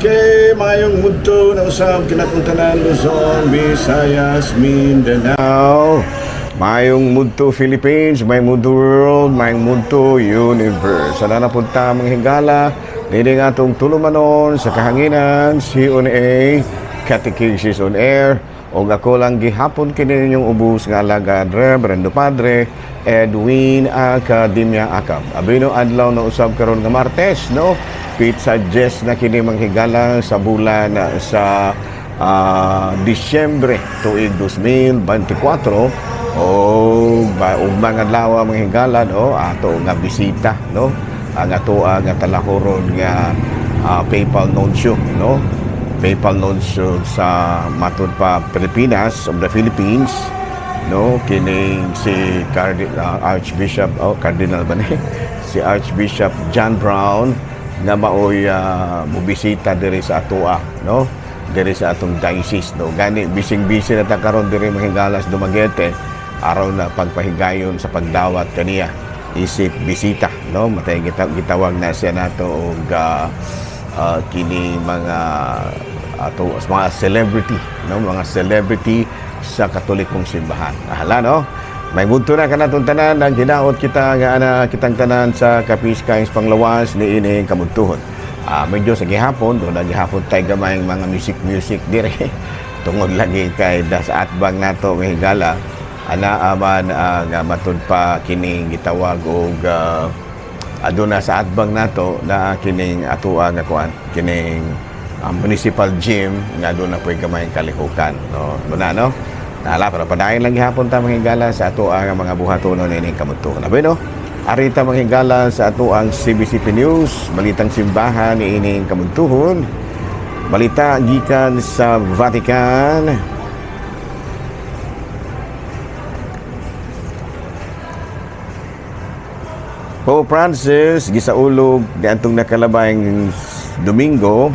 Okay, mayong mudto na usab kinatong tanan, Luzon, Visayas, Mindanao. Mayong mudto Philippines, may mudto world, may mudto universe. Sana napunta mga higala, dini nga atong tulumanon sa kahanginan, CONA, Catechesis on Air, o ako lang gihapon kini ninyong ubos nga alagad, Reverendo Padre Edwin Academia Acab. Abino adlaw na usab karon nga Martes, no? Petsa 10 na kini manghigala sa bulan sa Disyembre tuig 2024 o ug mga adlaw, mga higala, no, ato nga bisita, no, ang ato nga talahuron nga papal nuncio, no, papal nuncio sa matud pa Pilipinas, of the Philippines, no, kining si Cardinal Archbishop, oh, Cardinal ba ni, si Archbishop John Brown nga maoy mobisita diri sa atoa, no, diri sa atong diocese, no. Gani bising-busy na ta karon diri, mga sa Dumaguete, araw na pagpahigayon sa pagdawat kaniya isip bisita, no. Matay gitawag na siya nato og kini mga ato mga celebrity, no, mga celebrity sa Katolikong simbahan. Ahala, no. May mudto na kanatong tanan ang hinaot kita nga ana kitang tanan sa kapiskay panglawas ni ining kabuntuhon. Medyo sa gihapon, doon na gihapon tayo gamay mga music music dire. Tungod lagi kay da sa atbang nato, may higala ana aman nga matud pa kining gitawag og aduna sa atbang nato na kining atoa nga kuan kining municipal gym nga doon na po'y gamay kalihukan, no. Muna, no. Nala, pero padayon lang gihapon ta, mga higala, sa ato ang mga buhatonon ining kamuntuhan. Abi no, arita, mga higala, sa ato ang CBCP News, balitang simbahan ni ining kamuntuhon. Balita gikan sa Vatican. Pope Francis gisaulog niadtong nakalabayng Domingo,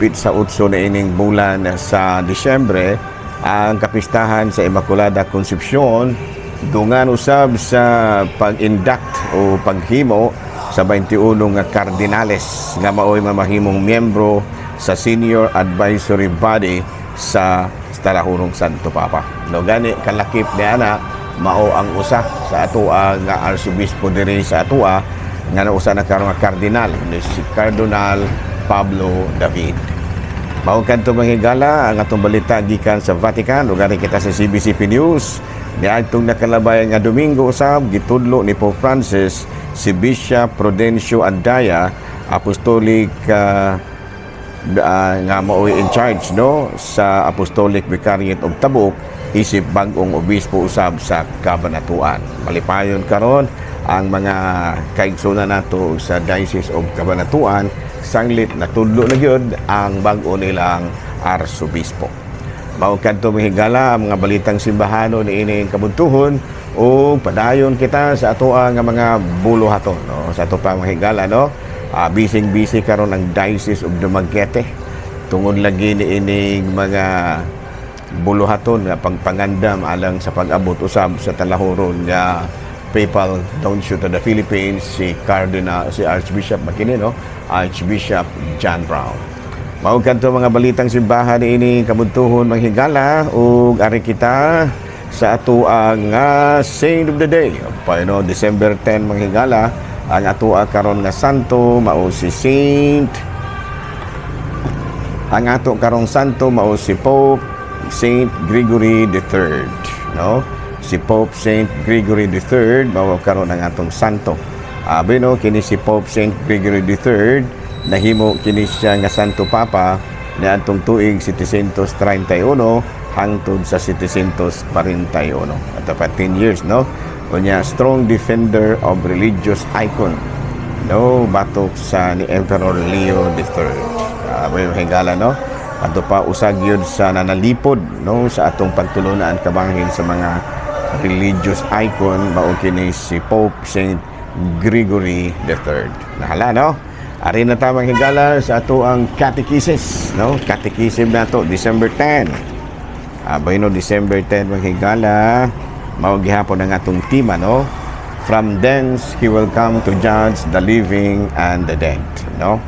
pitsa 8 na ining bulan sa Disyembre, ang kapistahan sa Immaculada Concepcion dungan usab sa pag-induct o paghimo sa 21 nga kardinales nga maoy mamahimong miyembro sa Senior Advisory Body sa Talahurong Santo Papa. No, gani kalakip ni ana mao ang usa sa atoa nga arsobispo diri sa atoa nga nausa na karon nga kardinal ni si Cardinal Pablo David. Mao kadto, mga higala, ang atong balita gikan sa Vatican ug ari kita sa CBCP News. Niadtong nakalabay nga Domingo usab gitudlo ni Pope Francis si Bishop Prudencio Andaya, apostolic nga maoy in charge, no, sa Apostolic Vicariate of Tabuk isip bag-ong obispo usab sa Cabanatuan. Malipayon karon ang mga kaigsunan nato sa Diocese of Cabanatuan sanglit natudlo na gyud ang bag-o nilang arsobispo. Mao kadto, mga higala, ang mga balitang simbahano ni ining kabuntuhon o padayon kita sa atoa nga mga buluhaton, no, sa ato pa, mga higala, no. Bising-busy karon ang Diocese of Dumaguete tungod lagi ni ining mga buluhaton nga pagpangandam alang sa pag-abot usab sa talahuron nga papal nuncio to the Philippines, si Cardinal, si Archbishop makini, no, Archbishop John Brown. Mao kadto mga balitang simbahan ni ini kabuntuhon, mga higala, ug ari kita sa ato ang Saint of the Day. Pa no, December 10, mga higala, ang ato karon nga santo mao si Saint, ang ato karong santo mao si Pope Saint Gregory III, no? Si Pope Saint Gregory III mao karon ang atong santo. Abi no, kini si Pope Saint Gregory III nahimo kini siya nga Santo Papa niadtong tuig 731 hangtod sa 741. At pa 10 years, no? Unya strong defender of religious icon, no, batok sa ni Emperor Leo III. May higala, no. Ato pa usag yun sa nanalipod, no, sa atong pagtulunan kabanghin sa mga religious icon mao kini si Pope Saint Gregory III. Nahala, no. Ari na tamang higala sa ato ang catechesis, no? Catechism nato December 10. Abay no, December 10, mga higala, mao gihapon ang atong tema, no? From thence he will come to judge the living and the dead, no?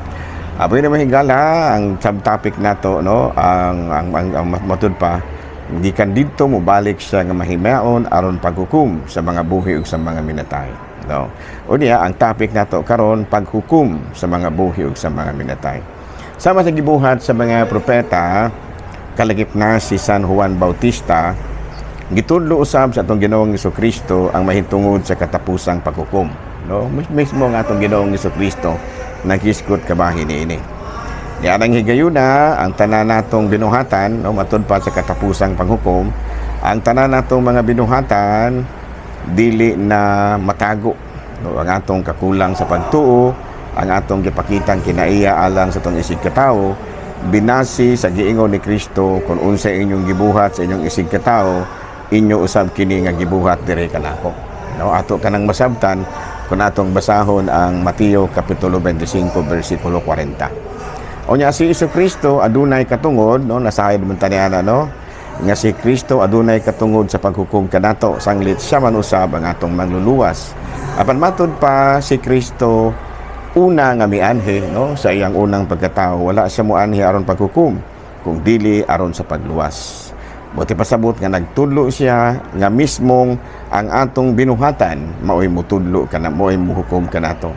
Aboy na, mahigala, ang subtopic nato, no, ang matud pa gikan didto mobalik siya nga mahimaon aron paghukom sa mga buhi ug sa mga minatay, no? Unya ang topic nato karon, paghukom sa mga buhi ug sa mga minatay. Sama sa gibuhat sa mga propeta, kalagip na si San Juan Bautista, gitudlo usab sa atong Ginoong Kristo ang mahitungod sa katapusang paghukom, no? Mismo ang atong Ginoong Kristo naghisgot kabahin niini. Nianang higayuna, ang tanan natong binuhatan, no, matud pa sa katapusang paghukom, ang tanan natong mga binuhatan dili na matago. No, ang atong kakulang sa pagtuo, ang atong gipakitang kinaiya alang sa atong isig katawo, binasi sa giingon ni Kristo, "Kung unsa inyong gibuhat sa inyong isig katawo, inyo usab kini nga gibuhat diri kanako." No, ato kanang masabtan kung atong basahon ang Mateo kapitulo 25 bersikulo 40. Unya si Kristo adunay katungod, no, nasayod man ta niana, no, nga si Kristo adunay katungod sa paghukom kanato sanglit siya man usab ang atong mangluluwas. Apan matud pa, si Kristo una nga mianhi, no, sa iyang unang pagkatao, wala siya moanhi aron paghukom kung dili aron sa pagluwas. Buot pasabot nga nagtudlo siya nga mismong ang atong binuhatan maoy mutudlo kana, maoy muhukom kanato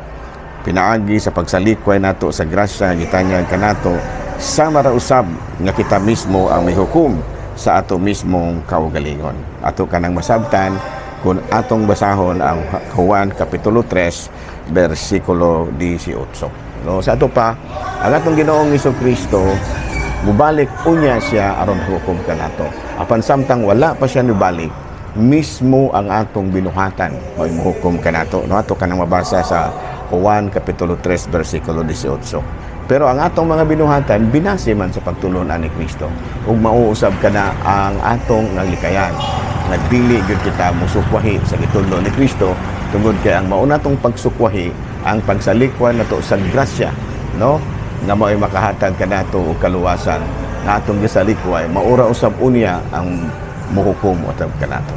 pinaagi sa pagsalikway nato sa grasya nga gitanyag kanato, sama ra usab nga kita mismo ang may hukom sa ato mismong kaugalingon. Ato kanang masabtan kung atong basahon ang Juan kapitulo 3 bersikulo 18. No, sa ato pa, ang atong Ginoong Kristo mubalik unya siya aron hukom kanato. Apan samtang wala pa siya nibalik, mismo ang atong binuhatan mo'y muhukom kanato. No, ato kanang mabasa sa Juan kapitulo 3 bersikulo 18. Pero ang atong mga binuhatan binase man sa pagtulunan ni Kristo. Ug mauusab kana ang atong nalikayan. Nagdili gyud kita musukwahi sa gitudlo ni Kristo tungod kay ang mauna tong pagsukwahi ang pagsalikway nato sa grasya, no, nga mao'y makahatag kanato og kaluwasan nga atong gisalikway, maura usab unya ang muhukom usab kanato.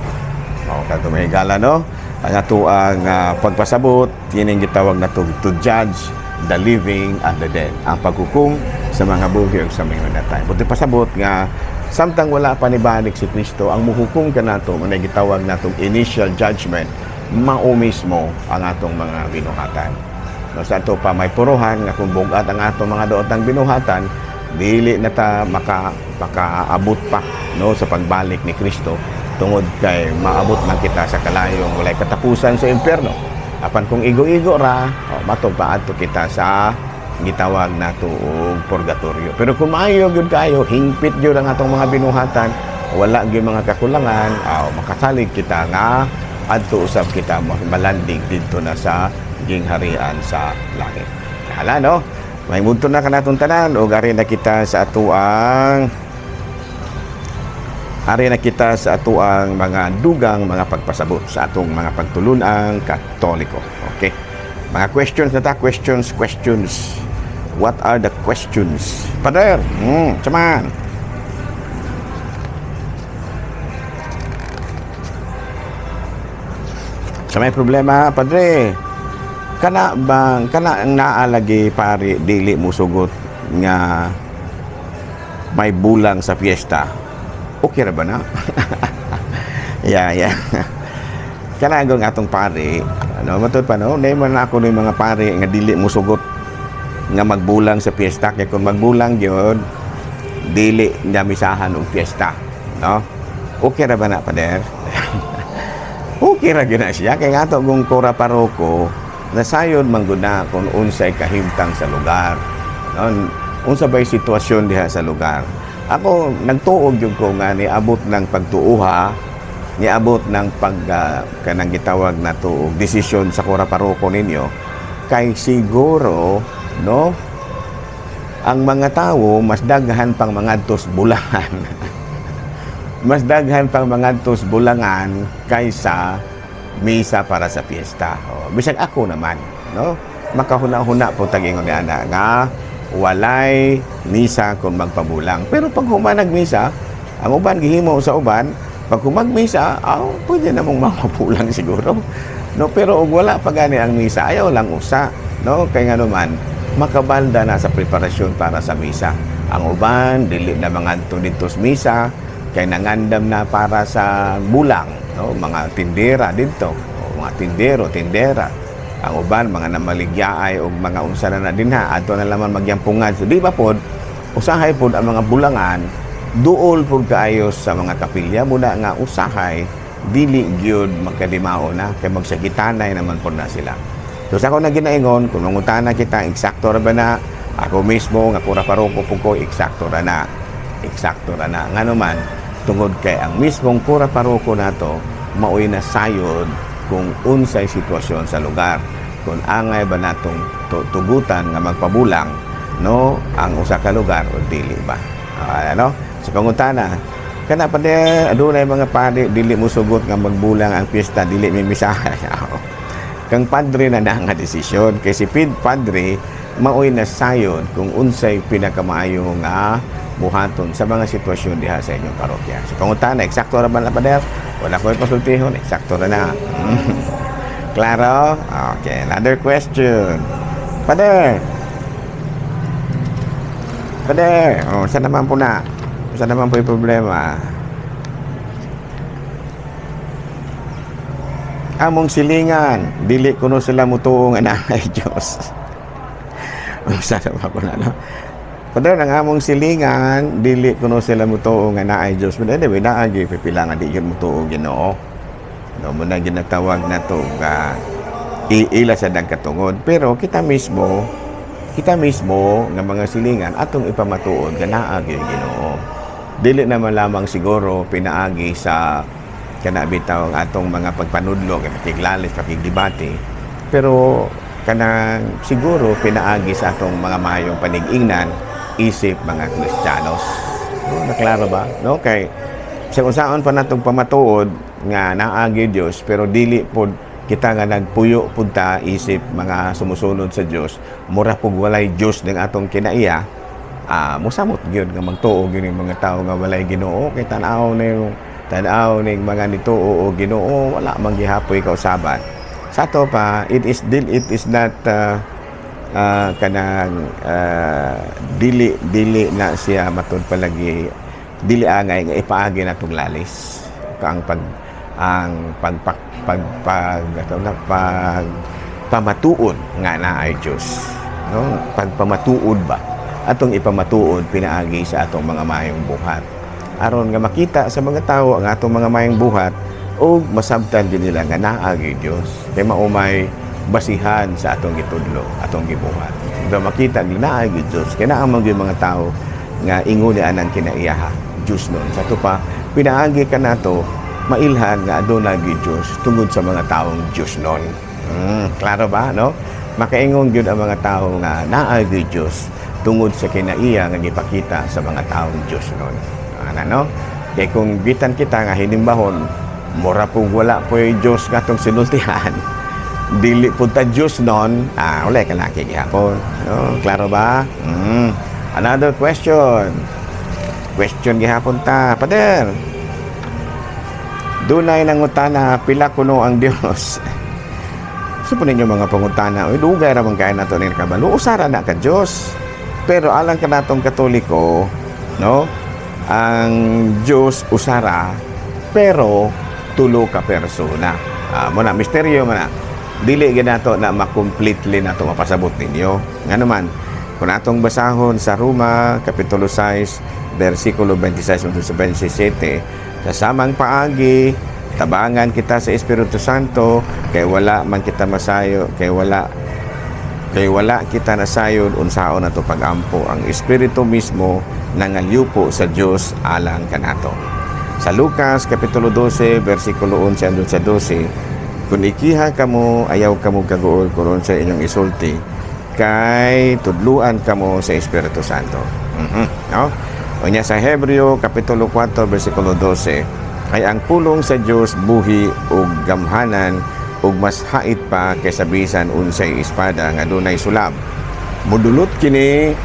O, kadto mahigala, no? Ang ato ang pagpasabot, kining gitawag nato to judge the living and the dead. Ang paghukom sa mga buhi ug sa mga natay. Buot pasabot nga samtang wala pa nibalik si Kristo, ang muhukom kanato, mao gitawag natong initial judgment, mao mismo ang atong mga binuhatan. No, sa ato pa may puruhan nga kung bugat ang atong mga dootang binuhatan, dili na ta makaabot pa, no, sa pagbalik ni Kristo tungod kay maabot man kita sa kalayong walay katapusan sa impyerno. Apan kung igo-igo ra, oh, matong pa adto kita sa gitawag nato og purgatorio. Pero kung maayo gyud kayo, hingpit gyud ang atong mga binuhatan, wala gyud mga kakulangan, oh, makasalig kita nga adto usab kita malandig didto na sa gingharian sa langit. Hala, no? May mudto na kanatong tanan ug ari na kita sa atuang mga dugang mga pagpasabot sa atong mga pagtulunang Katoliko. Okay. Mga questions na ta, questions, questions. What are the questions? Pader, chaman. Sa may problema, padre, kana bang kana ang naalagi pare dili mo sugot nga may bulang sa fiesta, okay ra ba na? Yeah. Kana ang atong pare, ano, matud pa, no, man na ako ng mga pare nga dili mo sugot nga magbulang sa fiesta kay kung magbulang gyud, dili niya misahan og fiesta, no? Okay ra ba na, pader? Okay ra gyud na siya kay nga ato kung kura paroko nasayod man gud na kung unsay kahimtang sa lugar, no, unsa bay sitwasyon diha sa lugar. Ako nagtuog gyud ko nga niabot ng pagtuuha, niabot ng pag kanang gitawag na og desisyon sa kura paroko ninyo kay siguro, no, ang mga tao mas daghan pang mangadtos bulangan kaysa misa para sa fiesta. O, bisag ako naman, no? Makahuna-huna po tag-ingon ni ana nga walay misa kung magpabulang. Pero pag human nagmisa, ang uban gihimo sa uban, pag humag misa, aw, pwede namong mamapulang siguro. No, pero og wala pa gani ang misa, ayaw lang usa, no? Kay nga naman, Makabanda na sa preparasyon para sa misa. Ang uban dili na mangadto didto sa misa kay nangandam na para sa bulang, no? Mga tindera didto, o mga tindero, tindera. Ang uban mga namaligyaay og mga unsa na na dinha, adto na laman magyampungan. So di ba pod usahay pod ang mga bulangan duol pod kaayo sa mga kapilya muna nga usahay dili gyud magkadimao na kay magsagitanay naman pod na sila. So sa ako na ginaingon, kung mangutana kita, eksakto ra ba na? Ako mismo nga kura paroko po ko, eksakto ra na. Eksakto ra na. Ngano man, tungod kay ang mismong kura paroko nato maoy na sayod kung unsay sitwasyon sa lugar. Kung angay ba natong tugutan nga magpabulang, no, ang usa ka lugar o dili ba. Ah, ano? Sa pangutana, kana pa adunay mga pari dili mo sugot nga magbulang ang piyesta, dili mi misaha. Kang padre na na nga desisyon kay si pid padre maoy na sayon kung unsay pinakamaayo nga buhaton sa mga sitwasyon diha sa inyong parokya. So pangutana, eksakto ra ba na, pader? Wala ko pasultihon, eksakto ra na. Klaro? Okay, another question. Pader. Pader, oh, saan naman po na? Saan naman po yung problema? Among silingan, dili kuno sila mutuo nga naay Dios. Unsa naman po na, no? Pader, ang among silingan, dili kuno sila mutuo nga naay Dios. But anyway, naa gyud pipila nga di gyud mutuo Ginoo. No, mo na ginatawag na to nga iila sa dang katungod. Pero kita mismo nga mga silingan atong ipamatuod nga naa gyud Ginoo. Dili naman lamang siguro pinaagi sa kana bitaw ang atong mga pagpanudlo kay pakiglalis, pakigdebate, pero kanang siguro pinaagi sa atong mga mahayong panigingnan isip mga Kristiyanos. No, naklaro ba? No, kay sa unsaon pa natong pamatuod nga naagi Dios pero dili pod kita nga nagpuyo pud ta isip mga sumusunod sa Dios, mura pug walay Dios ning atong kinaiya, mosamot gyud nga magtuo gyud ning mga tawo nga walay Ginoo kay tan-aw ning tan-aw ning mga nituo o Ginoo, wala man gihapoy kausaban. Sa ato pa, it is not kanang dili dili na siya matud palagi, dili angay nga ipaagi natong lalis ang pag ang pag pag pag, pag, ato na, pag pamatuod nga naay Dios, no? Pagpamatuod ba, atong ipamatuod pinaagi sa atong mga maayong buhat aron nga makita sa mga tawo ang atong mga maayong buhat ug masabtan din nila nga naa gyud Dios kay mao may basihan sa atong gitudlo, atong gibuhat. Diba makita nga naa gyud Dios kay naa man gyud mga tawo nga ingon ni anang kinaiyaha Dios nun. Sa ato pa, pinaagi ka nato mailhan nga aduna gyud Dios tungod sa mga taong Dios nun. Klaro ba, no? Makaingon gyud ang mga tao nga naa gyud Dios tungod sa kinaiya nga gipakita sa mga taong Dios nun. Ana, no? Kay kung bitan kita nga hinimbahon, mura pug wala po'y Dios nga atong sinultihan, dili pud ta Dios nun, wala ka laki gihapon. No? Klaro ba? Another question. Question gihapon ta. Pader, dunay nangutana, pila kuno ang Dios? So po ninyo mga pangutana, uy, dugay ra man kay nato nin kabalo, usara na ka Dios. Pero alang kanatong Katoliko, no? Ang Dios usara pero tulo ka persona. Ah, mo na misteryo man na. Dili gyud nato na ma-completely nato mapasabot ninyo. Ngano man, kung atong basahon sa Roma kapitulo 6 versikulo 26 hangtod sa 27, sa samang paagi tabangan kita sa Espiritu Santo kay wala man kita masayo kay wala kita nasayod unsaon nato pagampo, ang Espiritu mismo nangalyupo sa Dios alang kanato. Sa Lucas kapitulo 12 versikulo 11 hangtod sa 12, kung ikiha kamo, ayaw kamo kaguol kung sa inyong isulti kay tudluan kamo sa Espiritu Santo. No? Unya sa Hebreo kapitulo 4 versikulo 12, kay ang pulong sa Dios buhi ug gamhanan ug mas hait pa kaysa bisan unsay espada nga dunay sulab. Mudulot kini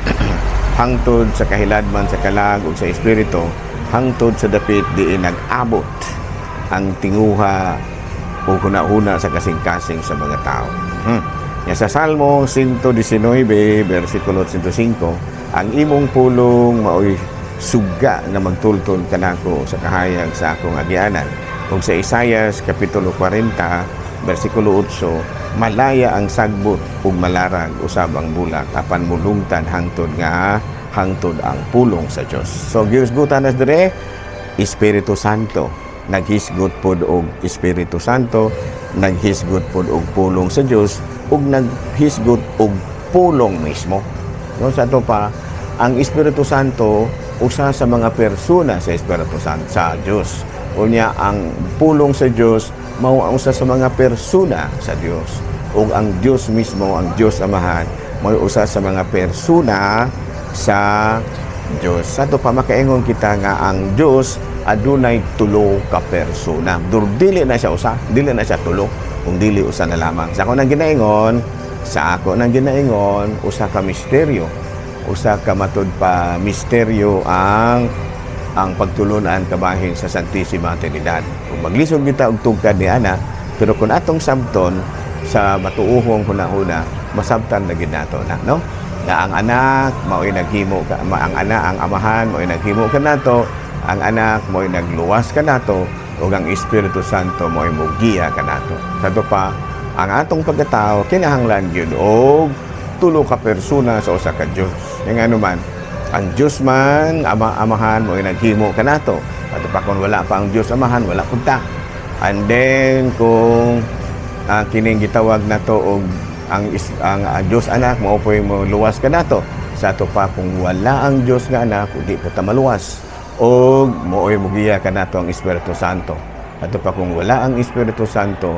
hangtod sa kahiladman sa kalag ug sa espiritu, hangtod sa dapit diin nag-abot ang tinguha o huna-huna sa kasing-kasing sa mga tao. Ya sa Salmo 119 versikulo 105, "Ang imong pulong maoy suga nga magtultol kanako sa kahayag sa akong agianan." Ug sa Isayas kapitulo 40 versikulo 8, "Malaya ang sagbot ug malarag usab ang bulak, apan mulungtan hangtod nga hangtod ang pulong sa Dios." So gihisgutan nas dire Espiritu Santo, naghisgot pod og Espiritu Santo, naghisgot pod og pulong sa Dios ug naghisgot og pulong mismo. No, sa ato pa, ang Espiritu Santo usa sa mga persona sa Espiritu Santo sa Dios. Unya ang pulong sa Dios mao ang usa sa mga persona sa Dios. Ug ang Dios mismo, ang Dios Amahan, mao usa sa mga persona sa Dios. Sa ato pa, makaingon kita nga ang Dios adunay tulo ka persona. Dur dili na siya usa, dili na siya tulo, kung dili usa na lamang. Sa ako nang ginaingon, usa ka misteryo. Usa ka matud pa misteryo ang pagtulunan kabahin sa Santissima Trinidad. Kung maglisod kita og tugkad ni ana, pero kung atong sabton sa matuohong hunahuna, masabtan na gid nato na, no? Nga ang anak mao'y naghimo ka, ang anak, ang Amahan mao'y naghimo kanato, ang anak mao'y nagluwas kanato, ug ang Espiritu Santo mao'y mogiya kanato. Sa ato pa, ang atong pagkatao kinahanglan gyud og tulo ka persona sa usa ka Dios. Nga anuman, ang Dios man, Ama, Amahan mao'y naghimo kanato. Ato pa, kung wala pa ang Dios Amahan, wala pud ta. And then kung kining gitawag nato og ang Dios Anak mao po'y mo luwas kanato. Sa ato pa, kung wala ang Dios nga Anak, di po ta maluwas. Og mooy mugiya kanato ang Espiritu Santo. Ato pa, kung wala ang Espiritu Santo,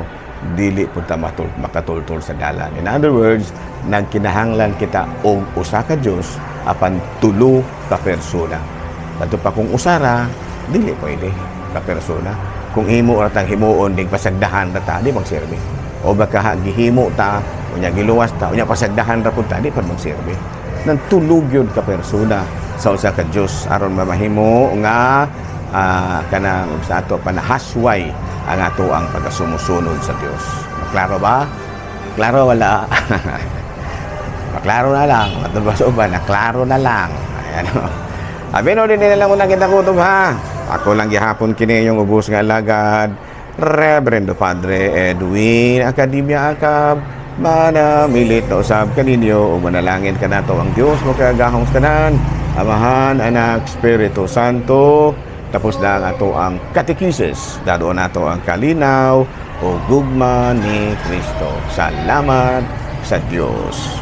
dili po ta makatultol sa dalan. In other words, nagkinahanglan kita og usa ka Dios apan tulo ka persona. Ato pa, kung usara, dili pwede ka persona. Kung himo ra tang himuon ding pasagdahan ra ta, di magserbi. O baka ha, gihimo ta, unya giluwas ta, unya pasagdahan ra pud ta, di pa magserbi. Nang tulo gyud ka persona sa usa ka Dios aron mamahimo nga kanang sa ato panahasway ang ato ang pagkasumusunod sa Dios. Klaro ba? Klaro wala? Maklaro na lang. Matod ba sa uban? Naklaro na lang. Ayan o. Abi no, din na lang muna kita kutob ha. Ako lang gihapon kini yung ubos nga alagad, Reverendo Padre Edwin Academia Acab. Manamilit na usab kaninyo ug manalangin kanato ang Dios makagagahom sa tanan, Amahan, Anak, Espiritu Santo. Tapos na ang ato ang katekisis. Dadoon nato ang kalinaw o gugma ni Kristo. Salamat sa Dios.